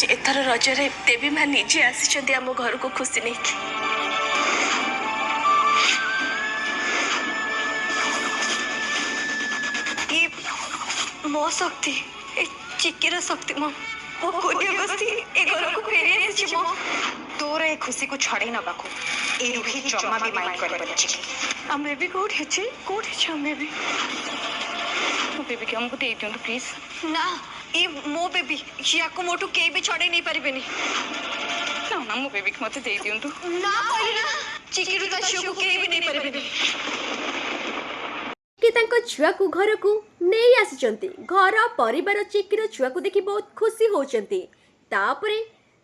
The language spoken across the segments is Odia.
ଲାଗୁଛି ଏଥର ରଜରେ ଦେବୀ ମା ନିଜେ ଆସିଛନ୍ତି ଆମ ଘରକୁ ଖୁସି ନେଇକି। ଇଏ ମୋ ଶକ୍ତି, ଏ ଚିକିର ଶକ୍ତି। ମୋ ମୋ କୁନି ଅଗସ୍ତି ଏ ଘରକୁ ଫେରି ଆସିଛି ମୋ। ତୋର ଏ ଖୁସିକୁ ଛଡ଼େଇ ନେବାକୁ ଏ ରୁହି ଜମା ବି ମାଇଣ୍ଡ କରିବନି ଚିକି। ଆମ ବେବି କୋଉଠି ଅଛି? କୋଉଠି ଅଛି ଆମ ବେବି? ମୋ ବେବିକି ଆମକୁ ଦେଇ ଦିଅନ୍ତୁ ପ୍ଲିଜ୍। ନା, ଏ ମୋ ବେବି, ୟାକୁ ମୋଠୁ କେହି ବି ଛଡ଼େଇ ନେଇପାରିବେନି। ନା ନା, ମୋ ବେବିକି ମୋତେ ଦେଇ ଦିଅନ୍ତୁ। ନା କହିଲି ନା, ଚିକିରୁ ତା ଝିଅକୁ କେହି ବି ନେଇପାରିବେନି। କି ତାଙ୍କ ଛୁଆକୁ ଘରକୁ ନେଇ ଆସିଛନ୍ତି। ଘର ପରିବାର ଚିକିର ଛୁଆକୁ ଦେଖି ବହୁତ ଖୁସି ହେଉଛନ୍ତି।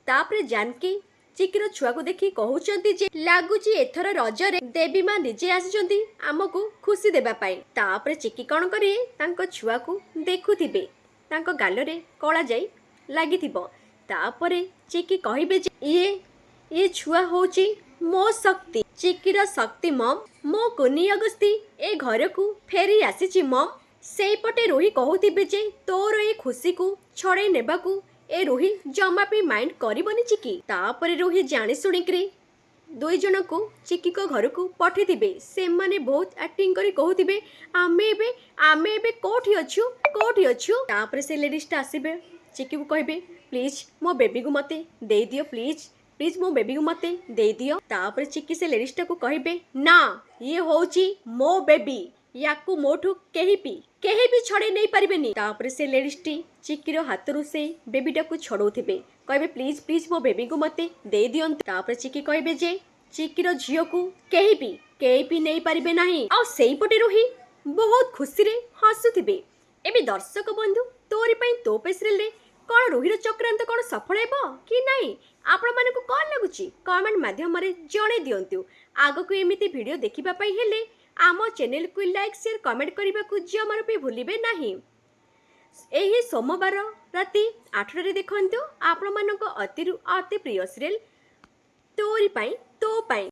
ତାପରେ ଜାନକୀ ଚିକିର ଛୁଆକୁ ଦେଖି କହୁଛନ୍ତି ଯେ ଲାଗୁଛି ଏଥର ରଜରେ ଦେବୀ ମା ନିଜେ ଆସିଛନ୍ତି ଆମକୁ ଖୁସି ଦେବା ପାଇଁ। ତାପରେ ଚିକି କ'ଣ କରିବେ, ତାଙ୍କ ଛୁଆକୁ ଦେଖୁଥିବେ, ତାଙ୍କ ଗାଲରେ କଳା ଯାଇ ଲାଗିଥିବ। ତାପରେ ଚିକି କହିବେ ଯେ ଇଏ ଛୁଆ ହେଉଛି ମୋ ଶକ୍ତି, ଚିକିର ଶକ୍ତି ମମ୍। ମୋ କୁନି ଅଗସ୍ତି ଏ ଘରକୁ ଫେରି ଆସିଛି ମମ୍। ସେଇପଟେ ରୋହି କହୁଥିବେ ଯେ ତୋର ଏ ଖୁସିକୁ ଛଡ଼େଇ ନେବାକୁ ଏ ରୋହି ଜମା ବି ମାଇଣ୍ଡ କରିବନି ଚିକି। ତାପରେ ରୋହି ଜାଣି ଶୁଣିକିରି ଦୁଇ ଜଣକୁ ଚିକିଙ୍କ ଘରକୁ ପଠେଇଥିବେ। ସେମାନେ ବହୁତ ଆକ୍ଟିଂ କରି କହୁଥିବେ, ଆମେ ଏବେ କୋଉଠି ଅଛୁ, କୋଉଠି ଅଛୁ? ତାପରେ ସେ ଲେଡ଼ିଜଟା ଆସିବେ, ଚିକିକୁ କହିବେ, ପ୍ଲିଜ୍ ମୋ ବେବିକୁ ମୋତେ ଦେଇଦିଅ, ପ୍ଲିଜ୍ ପ୍ଲିଜ୍ ମୋ ବେବିକୁ ମୋତେ ଦେଇଦିଅ। ତାପରେ ଚିକି ସେ ଲେଡ଼ିଜଟାକୁ କହିବେ, ନା, ଇଏ ହେଉଛି ମୋ ବେବି, ୟାକୁ ମୋଠୁ କେହି ବି ଛଡ଼େଇ ନେଇପାରିବେନି। ତାପରେ ସେ ଲେଡ଼ିଜଟି ଚିକିର ହାତରୁ ସେଇ ବେବିଟାକୁ ଛଡ଼ଉଥିବେ, କହିବେ, ପ୍ଲିଜ୍ ପ୍ଲିଜ୍ ମୋ ବେବିକୁ ମୋତେ ଦେଇଦିଅନ୍ତୁ। ତାପରେ ଚିକି କହିବେ ଯେ ଚିକିର ଝିଅକୁ କେହି ବି ନେଇପାରିବେ ନାହିଁ। ଆଉ ସେଇପଟେ ରୁହି ବହୁତ ଖୁସିରେ ହସୁଥିବେ। ଏବେ ଦର୍ଶକ ବନ୍ଧୁ, ତୋରି ପାଇଁ ତୋ ପାଇଁ ସିରିଏଲରେ କ'ଣ ରୁହିର ଚକ୍ରାନ୍ତ କ'ଣ ସଫଳ ହେବ କି ନାହିଁ, ଆପଣମାନଙ୍କୁ କ'ଣ ଲାଗୁଛି, କମେଣ୍ଟ ମାଧ୍ୟମରେ ଜଣେଇ ଦିଅନ୍ତୁ। ଆଗକୁ ଏମିତି ଭିଡ଼ିଓ ଦେଖିବା ପାଇଁ ହେଲେ ଆମ ଚ୍ୟାନେଲକୁ ଲାଇକ୍, ସେୟାର, କମେଣ୍ଟ କରିବାକୁ ଜମାରୁ ବି ଭୁଲିବେ ନାହିଁ। ଏହି ସୋମବାର ରାତି 8ଟାରେ ଦେଖନ୍ତୁ ଆପଣମାନଙ୍କ ଅତିରୁ ଅତି ପ୍ରିୟ ସିରିଏଲ ତୋରି ପାଇଁ ତୋ ପାଇଁ।